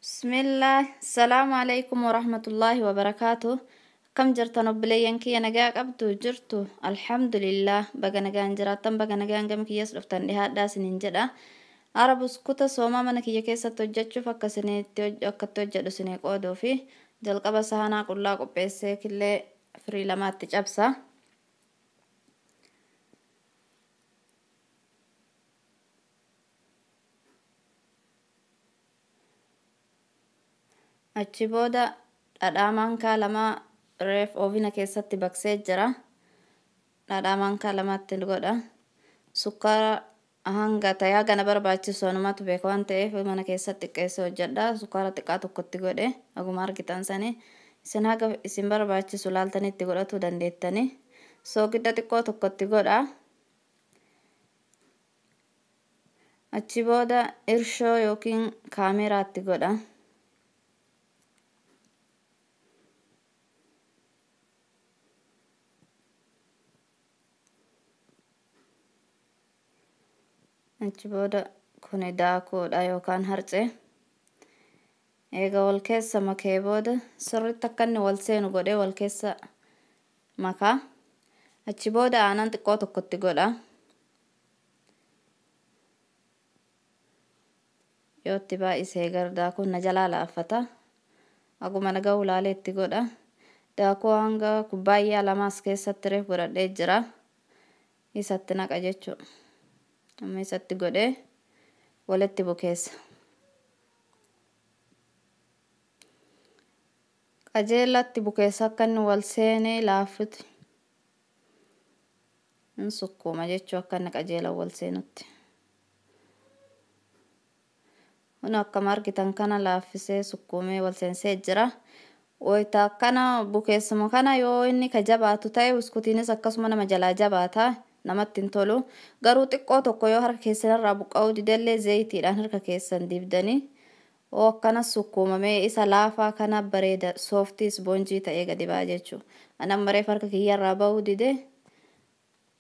Bismillah, Salaamu alaikum warahmatullahi wabarakaatu. Akkam jirtan obboleeyyan kiyya, nagaa qabdu jirtu? Alhamdulillah, baga nagaan jiraattan, baga nagaan gama kiyyas dhuftan, dhihaadhaa isiniin jedha. Ara buskuta soomaa mana kiyya keessatti hojjechuuf akka isinitti akkatti hojjedhu isinii qooduu fi jalqaba sahanaa qullaa qopheessee killee firii lamaatti cabsa. Achi booda dhadhaa maankaa 2 reef oovina keessatti baqsee jira. Dhadhaa maankaa 2tti godha. Sukkaara hanga ta'e, haga na barbaachisu anumatu beeka waan ta'eef mana keessatti xiqqeessee hojjedha. Sukkaara xiqqaa tokkotti godhe, akkuma argitan sanii. Isin haga isin barbaachisu laaltanii itti godhatuu dandeettanii. Soogidda xiqqoo tokkotti godha. Achi booda irshoo yookiin kaameeraatti godha. Achi booda kuni daakuudha yookaan harcee. Eega wal keessa makee booda sirriitti akka inni wal seenu godhee wal keessa makaa. Achi booda aannan xiqqoo tokkotti godha. Yoo itti baay'isee gara daakuun na jalaa laaffata. Akkuma na ga'u laalee itti godha. Daakuu hanga kubbaayyaa 2 as keessatti reef godhadhee jira. Isatti naqa jechuudha. Amma isatti godhee walitti bukeessa. Qajeelatti bukeessa, akka inni wal seenee laaffuti. Hin sukkuuma jechuu, akka inni qajeelan wal seenutti. Kun akkuma argitan kana laaffisee sukkuumee wal seensee jira. Wayita akkana bukeessuma kana yoo inni ka jabaatu ta'e, buskutiinis akkasuma nama jalaa jabaata, namatti hin tolu. Garuu xiqqoo tokko yoo harka keessanirraa buqqa'uu didellee, zayitiidhaan harka keessan dibdanii oo akkana sukkuumamee isa laafaa kana bareeda, soft sponge ta'ee gadi ba'a jechuudha. Ani amma reef harka kiyyarraa ba'uu dide,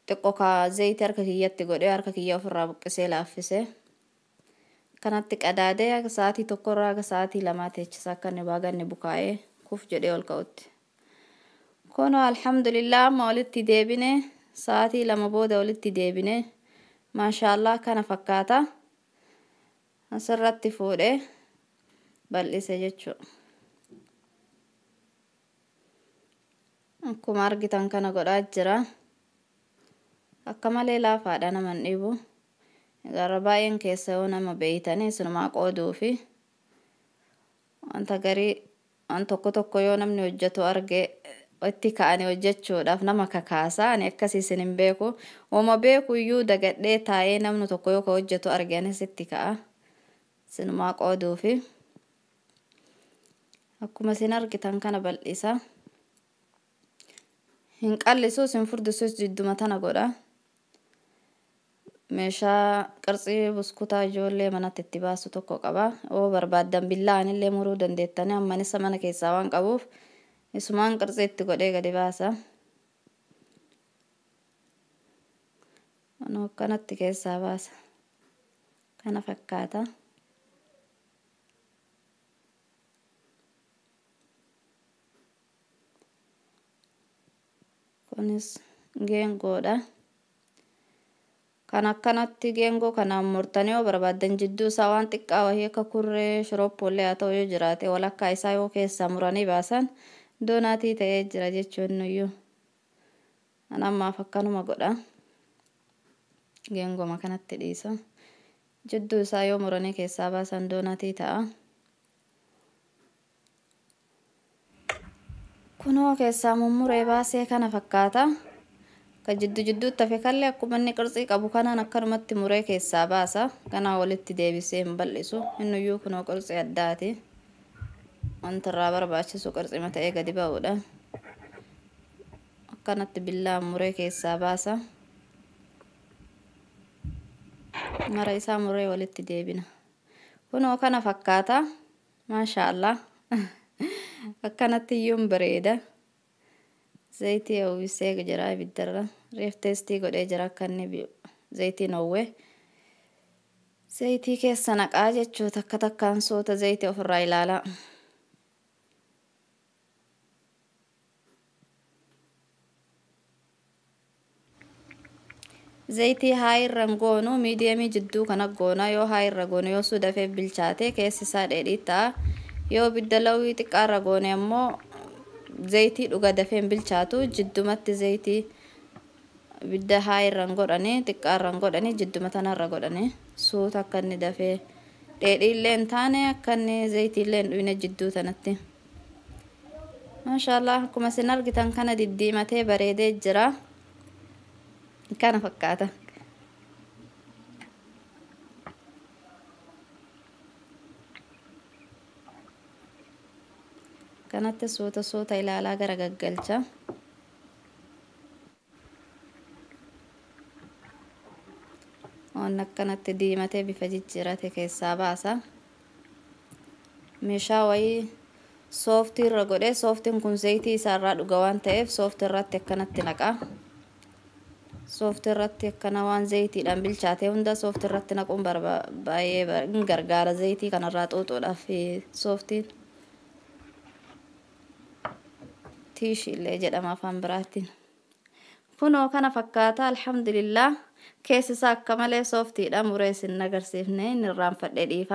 xiqqoo ka zayitii harka kiyyatti godhee harka kiyya ofirraa buqqisee laaffisee. Kanatti qadaadee akka sa'aatii 1rraa akka sa'aatii 2 teechisa, akka inni baaganni bukaa'ee kuf jedhee ol ka'utti. Kunoo alhamdulillah, amma walitti deebine, sa'aatii 2 booda walitti deebine, maashaallah, kana fakkaata. Asirratti fuudhee bal'ise jechuudha. Akkuma argitan kana godhaa jira. Akka malee laafaadha, nama hin dhibu. Gara baay'een keessa yoo nama beeytanii isinumaa qooduu fi wanta garii waan tokko tokko yoo namni hojjetu arge, itti ka'anii hojjechuudhaaf nama kakaasa. Ani akkasii isin hin beeku. Uuma beeku iyyuu dagadhee taa'ee, namni tokko yoo ka hojjetu arge anis itti ka'a. Isinumaa qooduu fi akkuma isin argitan kana bal'isa. Hin qal'isus, hin furdisus, jidduma tana godha. Meeshaa qirtsii buskutaa ijoollee manatti itti baasu tokko qaba. Yoo barbaaddan billaan illee muruu dandeettanii, amman isa mana keessaa waan qabuuf isumaan qirtsii itti godhee gadi baasa. Kunoo akkanatti keessaa baasa. Kana fakkaata. Kunis geengoodha. Kan akkanatti geengoo kanaan murtanii, yoo barbaaddan jidduu isaa waan xiqqaa wahii akka kurree shirooppollee haa ta'u yoo jiraate, walakkaa isaa yoo keessaa muranii baasan doonaatii ta'ee jira jechuun nuyyuu. An ammaaf akkanuma godha. Geengoma kanatti dhiisa. Jidduu isaa yoo muranii keessaa baasan doonaatii ta'a. Kunoo keessaa mummuree baasee kana fakkaata. Ka jiddu jidduutti hafe kallee akkuma inni qirtsii qabu kanaan akkanumatti muree keessaa baasa. Kanaa walitti deebisee hin bal'isu. Innuyyuu kunoo qirtsii addaati. Wanta irraa barbaachisu qirtsima ta'ee gadi ba'uudha. Akkanatti billaan muree keessaa baasa. Mara isaa muree walitti deebina. Kunoo kana fakkaata. Maasha Allah. Akkanatti iyyuu hin bareeda. Zayitii uwwisee jira ibiddarra. Reef teestii godhee jira, akka inni zayitiin oowwe. Zayitii keessa naqaa jechuu takka takkaan suuta zayitii ofirraa ilaalaa. Zayitii haa irra hin goonu, miidiyamii jidduu kana goona. Yoo haa irra goone yoo suu dafee bilchaate keessi isaa dheedhii ta'a. Yoo ibidda lawwii xiqqaarra goone ammoo zayitii dhuga dafee hin bilchaatu. Jiddumatti zayitii ibidda haa irra hin godhani, xiqqaarra hin godhani, jidduma tanarra godhani suuta akka inni dafee dheedhii illee hin taane, akka inni zayitii illee hin dhuyne jidduu tanatti. Maashaallah, akkuma isin argitan kana diddiimatee bareedee jira. Kana fakkaata. Kanatti suuta suuta ilaalaa gara gaggalcha. Waan akkanatti diimatee bifa jijjiirate keessaa baasa. Meeshaa wayii sooftii irra godhee, sooftiin kun zayitii isaarraa dhuga waan ta'eef sooftii irratti akkanatti naqa. Sooftii irratti akkana waan zayitiidhaan bilchaate hunda sooftii irratti naquun baay'ee hin gargaara zayitii kanarraa xuuxuudhaaf sooftiin. Tiishii illee jedhama afaan biraatiin. Kunoo kana fakkaata, alhamdulillah. Keessi isaa akka malee sooftiidha, muree isin agarsiifne, inni irraanfadhee, dhiifama.